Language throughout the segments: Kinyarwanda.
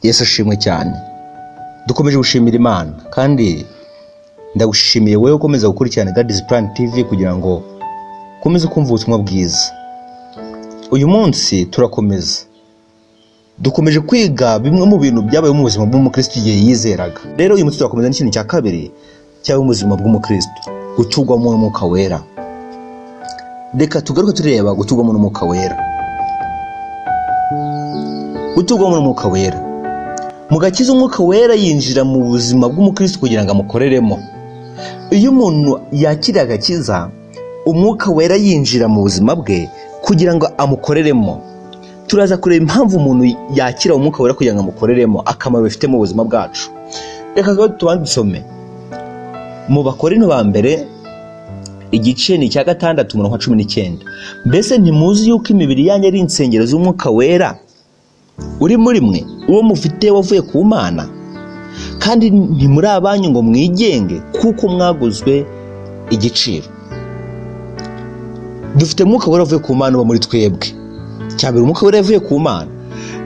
Yesu ashimwe cyane. Dukomeje gushimira Imana, kandi ndagushimiye wowe ukomeza gukurikirana God's Plan TV kugira ngo ukomeze kumva ubutumwa bwiza. Uyu munsi turakomeza, dukomeje kwiga bimwe mu bintu byabaye mu buzima bw'umukristo igihe yizeraga. Rero uyu munsi turakomeza n'ikintu cya kabiri cyabaye mu buzima bw'umukristo: guturwamo n'Umwuka Wera. Reka tugaruke tureba guturwamo n'Umwuka Wera. Guturwamo n'Umwuka Wera mu gakiza: Umwuka Wera yinjira mu buzima bw'umukristo kugira ngo amukoreremo. Iyo umuntu yakiriye agakiza, Umwuka Wera yinjira mu buzima bwe kugira ngo amukoreremo. Turaza kureba impamvu umuntu yakira Umwuka Wera kugira ngo amukoreremo, akamaro bifite mu buzima bwacu. Reka tubanze dusome mu Bakorinto ba Mbere, igice ni icya 6, umurongo wa 19. "Mbese ntimuzi yuko imibiri yanyu ari insengero z'Umwuka Wera uri muri mwe, uwo mufite wavuye ku Mana? Kandi ntimuri abanyu ngo mwigenge, kuko mwaguzwe igiciro." Dufite Umwuka Wera uvuye ku Mana uba muri twebwe. Cya mbere, Umwuka Wera yavuye ku Mana,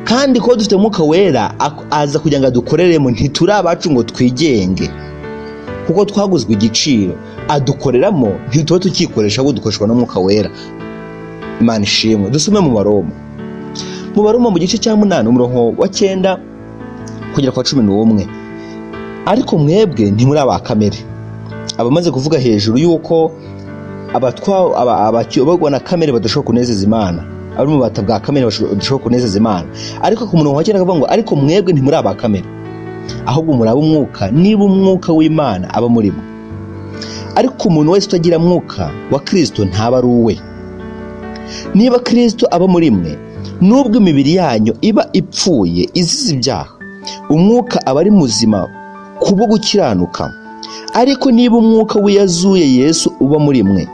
kandi kuba dufite Umwuka Wera aza kugira ngo adukoreremo. Ntituri abacu ngo twigenge, kuko twaguzwe igiciro. Adukoreramo, ntituba tukikoresha, ahubwo dukoreshwa n'Umwuka Wera. Imana ishimwe. Dusome mu Baroma, mu gice cya 8, umurongo wa 9 kugera kwa 11. "Ariko mwebwe ntimuri aba kamere." Abamaze kuvuga hejuru y'uko abayoborwa na kamere badashobora kunezeza Imana, abari mu bubata bwa kamere badashobora kunezeza Imana. Ariko ku murongo wa 9 akavuga ngo: "Ariko mwebwe ntimuri aba kamere, ahubwo muri ab'umwuka, niba Umwuka w'Imana aba muri mwe. Ariko umuntu wese utagira Mwuka wa Kirisito ntaba ari uwe. Niba Kirisito aba muri mwe, nubwo imibiri yanyu iba ipfuye izize ibyaha, umwuka aba ari muzima kubwo gukiranuka. Ariko niba umwuka w'iyazuye Yesu uba muri mwe,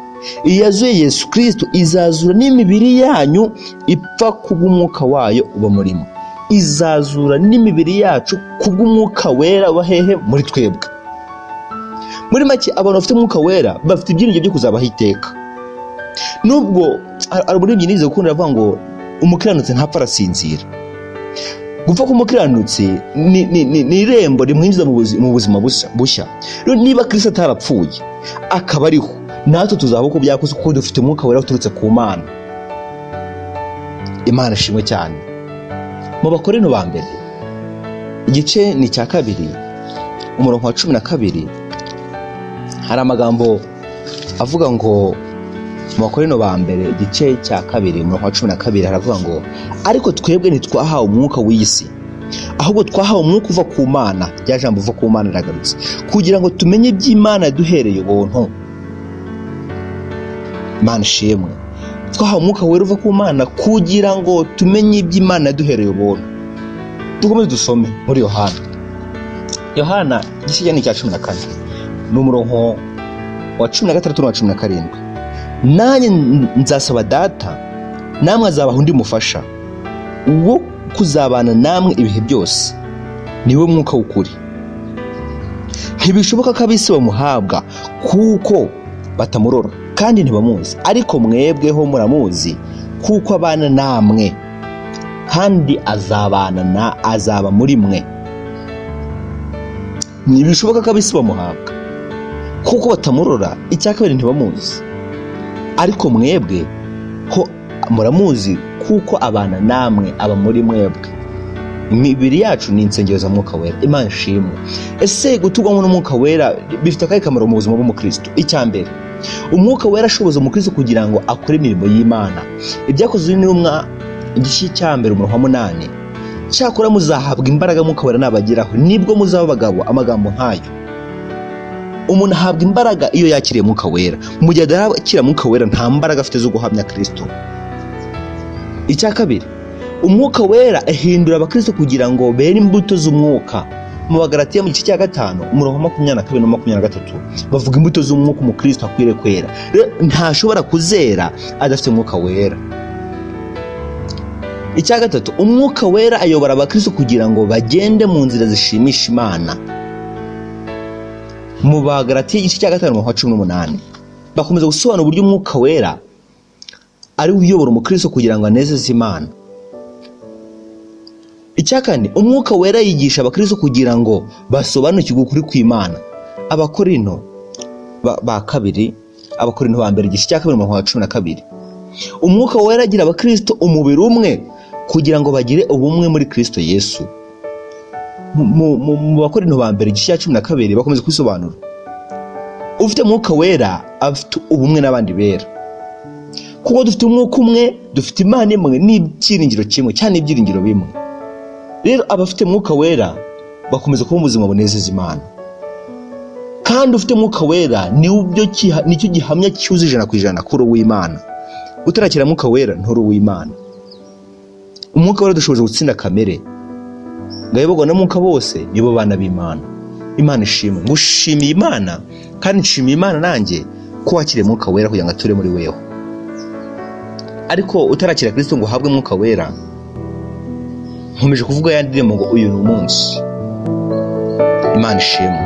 iyazuye Yesu Kirisito izazura n'imibiri yanyu ipfa kubw'umwuka wayo uba muri mwe." Izazura n'imibiri yacu kubw'Umwuka Wera uba hehe? Muri twebwe. Muri make, abantu bafite Umwuka Wera bafite ibyiringiro byo kuzabaho iteka. Nubwo hari umuririmbyi nize gukunda avuga ngo umukiranutsi ntapfa, arasinzira. Gupfa k'umukiranutsi ni irembo rimwinjiza mu buzima bushya. Rero niba Kristo atarapfuye akaba ariho, natwe tuzaba uko byakoze, kuko dufite Umwuka Wera uturutse ku Mana. Imana ishimwe cyane. Mu Bakorinto ba Mbere, igice ni icya 2, umurongo wa 12, hari amagambo avuga ngo, mu Bakorinto ba Mbere igice cya 2, umurongo wa 12, haravuga ngo: "Ariko twebwe ntitwahawe umwuka w'iyi si, ahubwo twahawe umwuka uva ku Mana." Rya jambo "uva ku Mana" riragarutse. "Kugira ngo tumenye iby'Imana yaduhereye ubuntu." Imana ishimwe. Twahawe Umwuka Wera uva ku Mana kugira ngo tumenye iby'Imana yaduhereye ubuntu. Dukomeze dusome muri Yohana. Yohana igice ni icya 14, ni umurongo wa 16 n'uwa 17. "Nanjye nzasaba Data, namwe azabaha undi mufasha wo kuzabana namwe ibihe byose, niwe Mwuka w'ukuri. Ntibishoboka ko ab'isi bamuhabwa, kuko batamurora kandi ntibamuzi. Ariko mwebweho muramuzi, kuko abana namwe kandi azabana na azaba muri mwe." Ntibishoboka ko ab'isi bamuhabwa kuko batamurora, icya kabiri ntibamuzi. Ariko mwebwe ho muramuzi, kuko abana namwe, aba muri mwebwe. Imibiri yacu ni insengero za Mwuka Wera. Imana ishimwe. Ese guturwamo n'Umwuka Wera bifite akahe kamaro mu buzima bw'umukristo? Icya mbere, Umwuka Wera ashoboza umukristo kugira ngo akore imirimo y'Imana. Ibyakozwe n'Intumwa, igice cya 1, umurongo wa 8: "Cyakora muzahabwa imbaraga Mwuka Wera nabageraho, nibwo muzaba abagabo." Amagambo nk'ayo, umuntu ahabwa imbaraga iyo yakiriye Mwuka Wera. Mu gihe adarakira Mwuka Wera, nta mbaraga afite zo guhamya Kristo. Icya kabiri, Umwuka Wera ahindura abakristo kugira ngo bere imbuto z'umwuka. Mu Bagalatiya, mu gice cya 5, umurongo wa 22 na 23, bavuga imbuto z'umwuka umukristo akwiriye kwera. Rero ntashobora kuzera adafite Umwuka Wera. Icya gatatu, Umwuka Wera ayobora abakristo kugira ngo bagende mu nzira zishimisha Imana. Mu Bagalatiya, igice cya 5, umurongo wa 18, bakomeza gusobanura uburyo Umwuka Wera ari we uyobora umukristo kugira ngo anezeze Imana. Icya kane, Umwuka Wera ahindura abakristo kugira ngo Icya kane, Umwuka Wera yigisha abakristo kugira ngo basobanukirwe ukuri kw'Imana. Abakorinto ba kabiri, Abakorinto ba mbere, igice cya 2, umurongo wa 12. Umwuka Wera agira abakristo umubiri umwe kugira ngo bagire ubumwe muri Kristo Yesu. Mu Bakorinto ba mbere, igice cya 12, bakomeza kubisobanura. Ufite Umwuka Wera afite ubumwe n'abandi bera, kuko dufite umwuka umwe, dufite Imana imwe n'ibyiringiro kimwe cyangwa n'ibyiringiro bimwe. Rero abafite Umwuka Wera bakomeza kuba ubuzima bunezeza Imana, kandi ufite Umwuka Wera nicyo gihamya cyuzuye 100% kuri uw'Imana. Utarakira Mwuka Wera nturi uw'Imana. Umwuka Wera dushoboje gutsinda kamere. Ngo ayoborwa na Mwuka bose nibo bana b'Imana. Imana ishimwe. Ngushimiye Imana, kandi nshimiye Imana nanjye ko wakiriye Mwuka Wera kugira ngo ature muri weho. Ariko utarakira Kristo ngo uhabwe Mwuka Wera, nkomeje kuvuga ya ndirimbo ngo uyu ni umunsi. Imana ishimwe.